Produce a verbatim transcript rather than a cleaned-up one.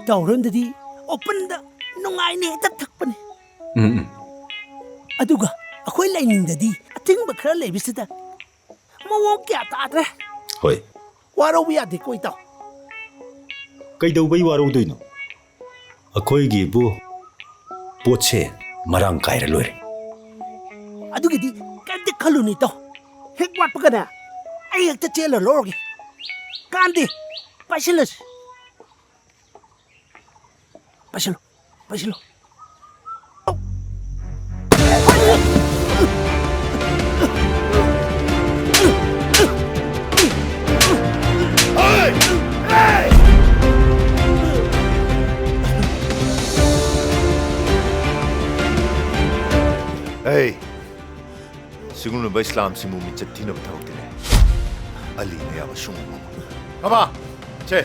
ꯇꯧꯔꯣꯝꯗꯗꯤ openꯗ ꯅꯨꯡꯉꯥꯏꯅ ꯍꯦꯛꯇ ꯊꯛꯄꯅꯤ꯫ ꯎꯝ, ꯎꯝ꯫ ꯑꯗꯨꯒ ꯑꯩꯈꯣꯏ ꯂꯩꯅꯤꯡꯗꯗꯤ ꯑꯊꯤꯡꯕ ꯈꯔ ꯂꯩꯕꯁꯤꯗ ꯃꯑꯣꯡ ꯀꯌꯥ ꯇꯥꯗ꯭ꯔꯦ꯫ ꯍꯣꯏ꯫ ꯋꯥꯔꯧꯕ ꯌꯥꯗꯦꯀꯣ, ꯏꯇꯥꯎ꯫ ꯀꯩꯗꯧꯕꯩ ꯋꯥꯔꯧꯗꯣꯏꯅꯣ? ꯑꯩꯈꯣꯏꯒꯤꯕꯨ ꯄꯣꯠꯁꯦ ꯃꯔꯥꯡ ꯀꯥꯏꯔ ꯂꯣꯏꯔꯦ꯫ ꯑꯗꯨꯒꯤꯗꯤ ꯀꯩꯝꯇ ꯈꯜꯂꯨꯅꯨ, ꯏꯇꯥꯎ꯫ ꯍꯦꯛ ꯋꯥꯠꯄꯒꯅꯦ, ꯑꯩ ꯍꯦꯛꯇ ꯆꯦꯜꯂ ꯂꯧꯔꯒꯦ꯫ ꯀꯥꯟꯗꯦ, ꯄꯥꯏꯁꯤꯜꯂꯁꯤ꯫ ꯄꯥꯏꯁꯤꯜꯂꯨ, ꯄꯥꯏꯁꯤꯜꯂꯨ꯫ ꯑꯩ ꯁꯤꯒꯨꯝꯂꯕ ꯏꯁꯂꯥꯝꯁꯤꯡꯕꯨ ꯃꯤꯡꯆꯠ ꯊꯤꯅꯕ ꯊꯕꯛꯇꯤꯅꯦ ꯑꯂꯤꯅ ꯌꯥꯕ ꯁꯨꯡꯉꯝ ꯉꯝꯃꯣꯏ꯫ ꯀꯃꯥ, ꯁꯦ꯫